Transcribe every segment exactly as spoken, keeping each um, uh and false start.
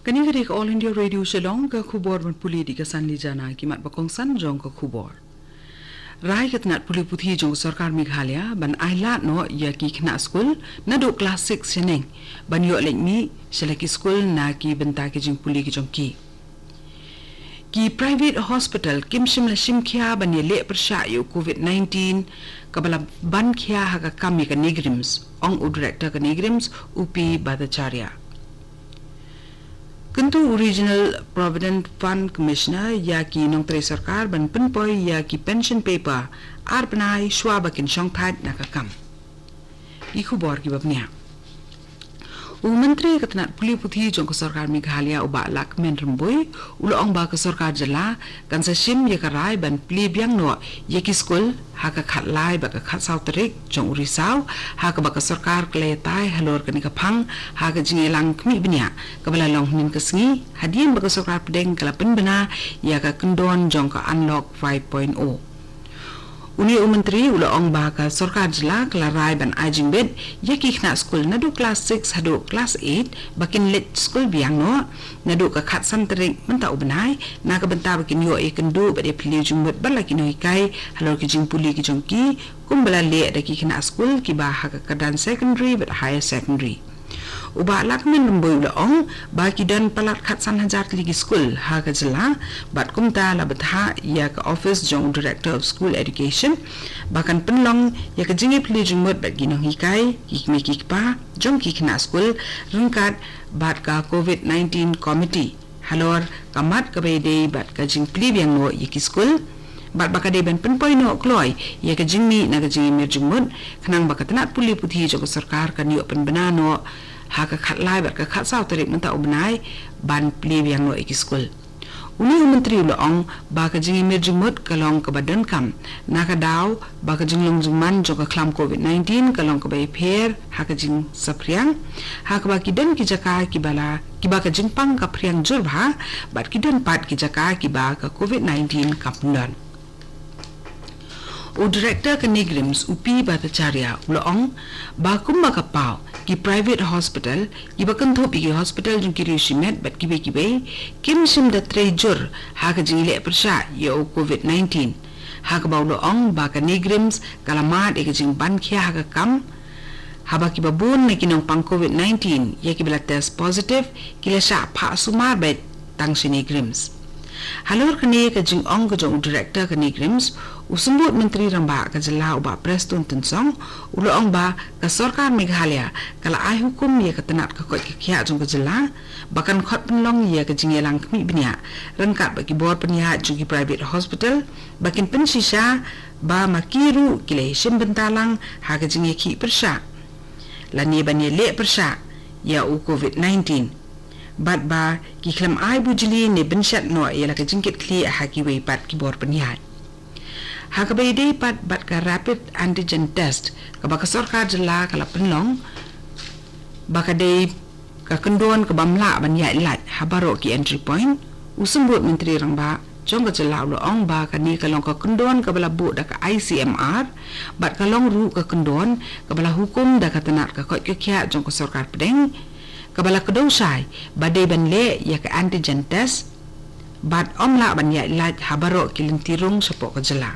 Kane ka dei ka All India Radio Shillong, ka khubor ban pule da ka Sanli Jana. Ki mat ba kongsan jong ka khubor. Rai ka tnat pule puthi jong ka sorkar Meghalaya ban ai lad noh ïa ki khynnah skul naduh klas six shaneng ban ïoh leit mih sha la ki skul na ka bynta ki jingpule ki jong ki. Ki private hospital kim shym la shim khia ban ïaleh pyrshah ïa u COVID nineteen, kaba la ban khia ha ka kam ïa ka NEIGRIHMS, ong u director ka NEIGRIHMS, U P Bhattacharya. Kyntu u Regional Provident Fund Commissioner ïa ki nongtrei sorkar ban pynpoi ïa ki pension paper ar bnai shwa ba kin shong thait na ka kam. Ki khubor kiba bniah. U Myntri ka tnat pule puthi jong ka sorkar Meghalaya, u Bah Lahkmen Rymbui, u la ong ba ka sorkar jylla kan sa shim ïa ka rai ban plie biang noh ïa ki skul ha ka khatlai bad ka khatsaw tarik jong u Risaw, ha kaba ka sorkar ka la ïatai halor kane ka phang ha ka jingïalang khmih bniah kaba la long hynnin ka sngi, hadien ba ka sorkar pdeng ka la pynbna ïa ka kyndon jong ka Unlock five point oh. Une u Myntri u la ong ba ka sorkar jylla ka la rai ban ai jingbit ïa ki khynnah skul naduh klas six haduh klas eight ba kin leit skul biang noh naduh ka khatsan tarik mynta u bnai, na ka bynta ba kin ïoh ïakynduh bad ïaphylliew jingmut bad la ki nonghikai halor ki jingpule ki jong ki, kumba la leh da ki khynnah skul kiba ha ka kyrdan secondary bad higher secondary. U Bah Lahkmen Rymbui u la ong ba ki don palat khatsan hajar tylli ki skul ha ka jylla, bad kumta la bthah ïa ka office jong u Director of School Education ba kan pynlong ïa ka jingïaphylliew jingmut bad ki nonghikai, ki kmie ki kpa jong ki khynnah skul, ryngkat bad ka COVID nineteen committee halor ka mat kaba ïadei bad ka jingplie biang noh ïa ki skul, bad ba ka dei ban pynpoi noh kloi ïa ka jingmih na ka jingïamir jingmut, khnang ba ka tnat pule puthi jong ka sorkar kan ïoh pynbna noh ha ka khatlai bad ka khatsaw tarik mynta u bnai ban plie biang noh ïa ki skul. Une u Myntri u la ong ba ka jingïamir jingmut ka long kaba donkam, na ka daw ba ka jinglong jingman jong ka khlam COVID nineteen ka long kaba ïapher ha ka jingsaphriang, ha kaba ki don ki jaka kiba la, kiba ka jingpang ka phriang jur bha, bad ki don pat ki jaka kiba ka COVID nineteen ka pyndon. U Director ka NEIGRIHMS, U P Bhattacharya, u la ong ba kumba ka paw, ki private hospital kiba kynthup ïa ki hospital jong ki riew shimet bad kiwei kiwei, kim shym da trei jur ha ka jingleh pyrshah ïa u COVID nineteen. Ha kaba u la ong ba ka NEIGRIHMS ka la mad ïa ka jingban khia ha ka kam, haba kiba bun na ki nongpang COVID nineteen ïa kiba la test positive ki la shah phah sumar beit tang sha NEIGRIHMS. Halor kane ka jingong ka jong u Director ka NEIGRIHMS, u Symbud Myntri Rangbah ka jylla, u Bah Prestone Tynsong, u la ong ba ka sorkar Meghalaya ka la ai hukum ïa ka tnat ka koit ka khiah jong ka jylla ba kan khot pynlong ïa ka jingïalang khmih bniah ryngkat bad ki bor pynïaid jong ki private hospital, ba kin pynshisha ba ma ki ruh ki la ïashim bynta lang ha ka jingïakhih pyrshah lane ban ïaleh pyrshah ïa u COVID nineteen, bad ba ki khlem ai bujli ne bynshet noh ïa la ka jingkitkhlieh ha kiwei pat ki bor pynïaid. Ha kaba ïadei pat bad ka rapid antigen test kaba ka sorkar jylla ka la pynlong, ba ka dei ka kyndon kaba ym lah ban ïaid lait ha baroh ki entry point, u Symbud Myntri Rangbah jong ka jylla u la ong ba kane ka long ka kyndon kaba la buh da ka I C M R, bad ka long ruh ka kyndon kaba la hukum da ka tnat ka koit ka khiah jong ka sorkar pdeng, kaba la kdew shai ba dei ban leh ïa ka antigen test, bad ym lah ban ïaid lait ha baroh ki lynti rung shapoh ka jylla.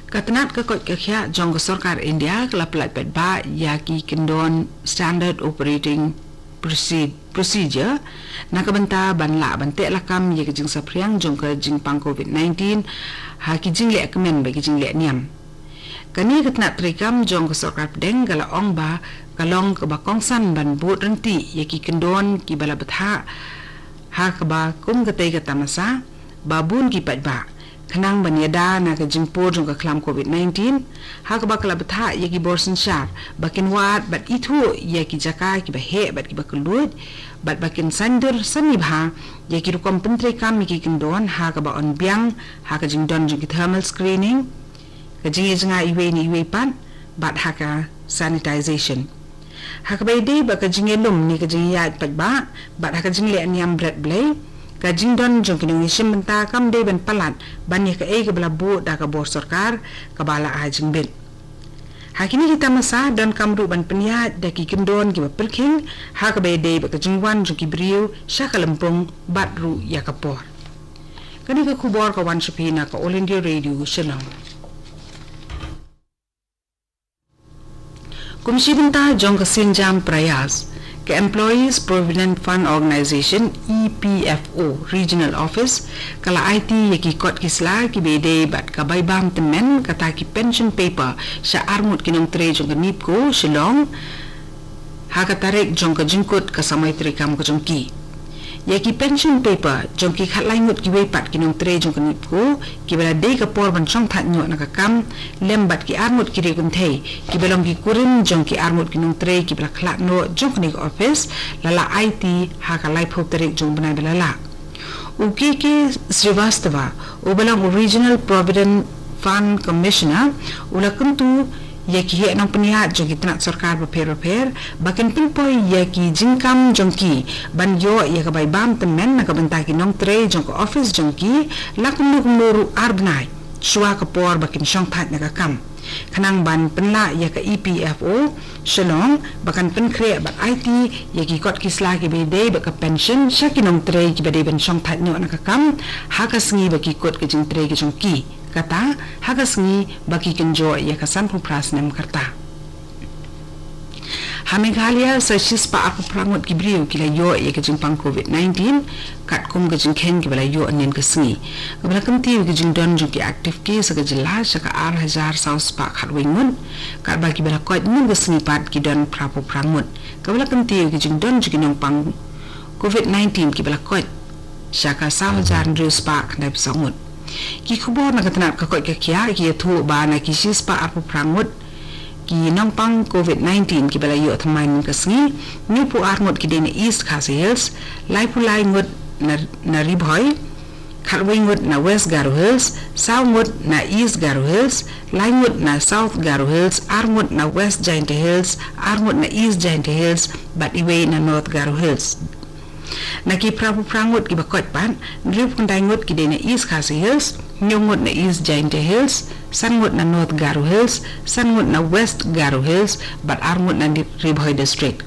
Ka tnat ka koit ka khiah jong ka sorkar India ka la pyllait paidbah ïa ki kyndon Standard Operating Proce-, Procedure na ka bynta ban lah ban teh lakam ïa ka jingsaphriang jong ka jingpang COVID nineteen ha ki jingleh kmen bad ki jingleh niam. Kane ka tnat treikam jong ka sorkar pdeng ka la ong ba ka long kaba kongsan ban bud ryntih ïa ki kyndon kiba la bthah, ha kaba kum katei ka tamasa ba bun ki paidbah, khnang ban ïada na ka jingpur jong ka khlam COVID nineteen, ha kaba ka la bthah ïa ki bor synshar ba kin wad bad ithuh ïa ki jaka kiba heh bad kiba kylluid, bad ba kin saiñdur sani bha ïa ki rukom pyntreikam ïa ki kyndon, ha kaba yn biang ha ka jingdon jong ki thermal screening, ka jingïajngai iwei na iwei pat, bad ha ka sanitization. Ha kaba ïadei bad ka jingïalum ne ka jingïaid paidbah bad ha ka jingleh niam bret blei, ka jingdon jong ki nongïashim bynta kam dei ban palat ban ïa kaei kaba la buh da ka bor sorkar kaba la ai jingbit. Ha kine ki tamasa donkam ruh ban pynïaid da ki kyndon kiba pyrkhing ha kaba ïadei bad ka jingwan jong ki briew sha ka lympung bad ruh ïa ka por. Kane ka khubor ka wan sha phi na ka All India Radio Shillong. Kum shi bynta jong ka Sienjam Prayas, ka Employees Provident Fund Organization, E P F O Regional Office, ka la aiti ïa ki kot ki sla kiba ïadei bad ka bai bam tymmen, kata ki pension paper, sha arngut ki nongtrei jong ka NEEPCO Shillong ha ka tarik jong ka jingkut ka samoi treikam ka jong ki. Ïa ki pension paper jong ki khatlai ngut kiwei pat ki nongtrei jong ka NEEPCO kiba la dei ka por ban shongthait noh na ka kam, lem bad ki arngut ki riewkynthei kiba long ki kurim jong ki arngut ki nongtrei kiba la khlad noh jong kane ka office, la la aiti ha ka laiphew tarik jong u bnai ba la lah. U K K Srivastava, uba long u Regional Provident Fund Commissioner, u la kyntu ïa ki heh nongpynïaid jong ki tnat sorkar bapher bapher ba kin pynpoi ïa ki jingkam jong ki ban ïoh ïa ka bai bam tymmen na ka bynta ki nongtrei jong ka office jong ki, la kumno kumno ruh ar bnai shuwa ka por ba kin shongthait na ka kam, khnang ban pynlah ïa ka E P F O Shillong ba kan pynkhreh bad aiti ïa ki kot ki sla kiba ïadei bad ka pension sha ki nongtrei kiba dei ban shongthait noh na ka kam ha ka sngi ba ki kut ka jingtrei ka jong ki, kata ha ka sngi ba ki kynjoh ïa ka sanphew phra snem ka rta. Ha Meghalaya sa shispah arphew phra ngut ki briew ki la ïoh ïa ka jingpang COVID nineteen, katkum ka jingkheiñ kaba la ïoh hynnin ka sngi, kaba la kyntiew ïa ka jingdon jong ki active case ha ka jylla sha ka ar hajar saw spah khatwei ngut, katba kiba la koit hynnin ka sngi pat ki don phraphew phra ngut, kaba la kyntiew ïa ka jingdon jong ki nongpang COVID nineteen kiba la koit sha ka saw hajar hynriew spah khyndaiphew saw ngut. Ki khubor na ka tnat ka koit ka khiah ki ïathuh ba na ki shispah arphew phra ngut ki nongpang COVID nineteen kiba la ïoh thymmai hynnin ka sngi, hynñiewphew ar ngut ki dei na East Khasi Hills, laiphew lai ngut na, na Ri Bhoi, khatwei ngut na West Garo Hills, saw ngut na East Garo Hills, lai ngut na South Garo Hills, ar ngut na West Jaintia Hills, ar ngut na East Jaintia Hills, bad iwei na North Garo Hills. Na ki phraphew phra ngut kiba koit pat, hynriewphew khyndai ngut ki dei na East Khasi Hills, hynñiew ngut na East Jaintia Hills, san ngut na North Garo Hills, san ngut na West Garo Hills, bad ar ngut na Ri Bhoi District.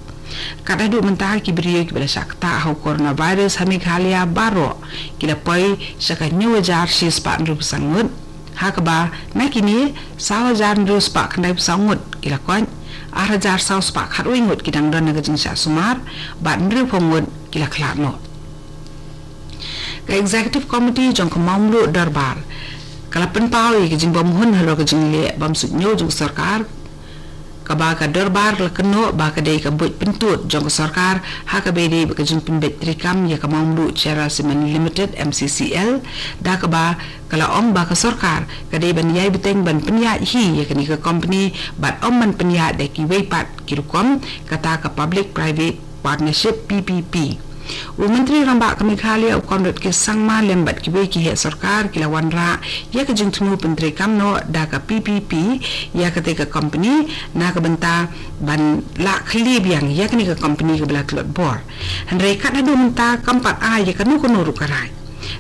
Kat haduh mynta ki briew kiba la shah ktah ha u coronavirus ha Meghalaya baroh ki la poi sha ka hynñiew hajar shispah hynriewphew san ngut. Ha kaba na kine, saw hajar hynriew spah khyndaiphew saw ngut ki la koit, ar hajar saw spah khatwei ngut ki dang don ha ka jingshah sumar, bad hynriewphew ngut ki la khlad noh. Ka Executive Committee jong ka Mawmluh Dorbar ka la pynpaw ïa ka jingbymhun halor ka jingleh bymsuidñiew jong ka sorkar, kaba ka dorbar la kynnoh ba ka dei ka buit pyntud jong ka sorkar ha kaba ïadei bad ka jingpynbeit treikam ïa ka Mawmluh Cherra Cement Limited, M C C L, da kaba ka la ong ba ka sorkar ka dei ban ïai bteng ban pynïaid hi ïa kane ka company bad ym ban pynïaid da kiwei pat ki rukom, kata ka public private partnership, P P P. U Myntri Rangbah ka Meghalaya, u Conrad K Sangma, lem bad kiwei ki heh sorkar ki la wanrah ïa ka jingthmu pyntreikam noh da ka P P P ïa katei ka company na ka bynta ban lah khlieh biang ïa kane ka company kaba la tlot bor. Hynrei kat haduh mynta kam pat ai ïa kano kano ruh ka rai.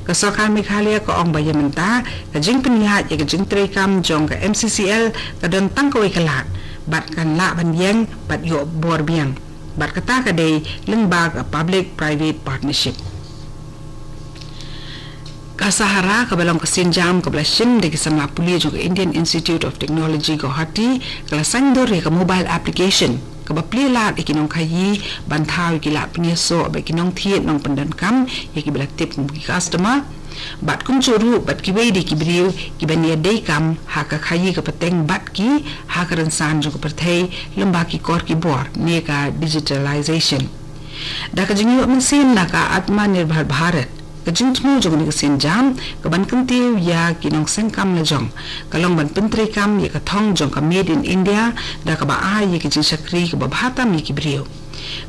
Ka sorkar Meghalaya ka ong ba ïa mynta ka jingpynïaid ïa ka jingtreikam jong ka M C C L ka don tang kawei ka lad, bad kan lah ban ïeng bad ïoh bor biang. Bad kata ka dei lyngba ka public private partnership. Ka Sahara kaba long ka sienjam kaba la shim da ki samla pule jong ka Indian Institute of Technology Guwahati ka la saiñdur ïa ka mobile application kaba plie lad ïa ki nongkhaïi ban thaw ïa ki lad pynïasoh bad ki nongthied nongpyndonkam ïa kiba la tip kum ki customer, bad kumjuh ruh bad kiwei de ki briew kiban ïadei kam ha ka khaïi ka pateng bad ki ha ka rynsan jong ka pyrthei lyngba ki kor ki bor ne ka digitalization. Da ka jingïoh mynsiem na ka Atmanirbhar Bharat, ka jingthmu jong kane ka sienjam kaban kyntiew ïa ki nongseng kam lajong ka long ban pyntreikam ïa ka thong jong ka Made in India, da kaba ai ïa ka jingshakri kaba bha tam ïa ki briew.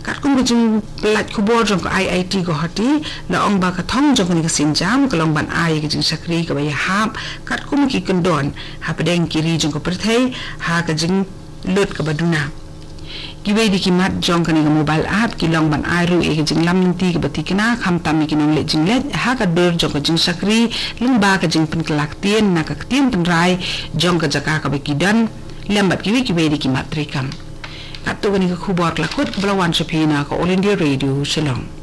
Katkum ka jingpyllait khubor jong ka I I T Guwahati, la ong ba ka thong jong kane ka sienjam ka long ban ai ïa ka jingshakri kaba ïahap katkum ki kyndon hapdeng ki ri jong ka pyrthei ha ka jinglut kaba duna. Kiwei de ki mat jong kane ka mobile app ki long ban ai ruh ïa ka jinglam lynti kaba thikna khamtam ïa ki nongleit jingleit ha ka dur jong ka jingshakri lyngba ka jingpynkylla ktien na ka ktien tynrai jong ka jaka kaba ki don, lem bad kiwei kiwei de ki mat treikam. Katto katne ka khubor ka la kut ba la wan sha phi na ka All India Radio Shillong.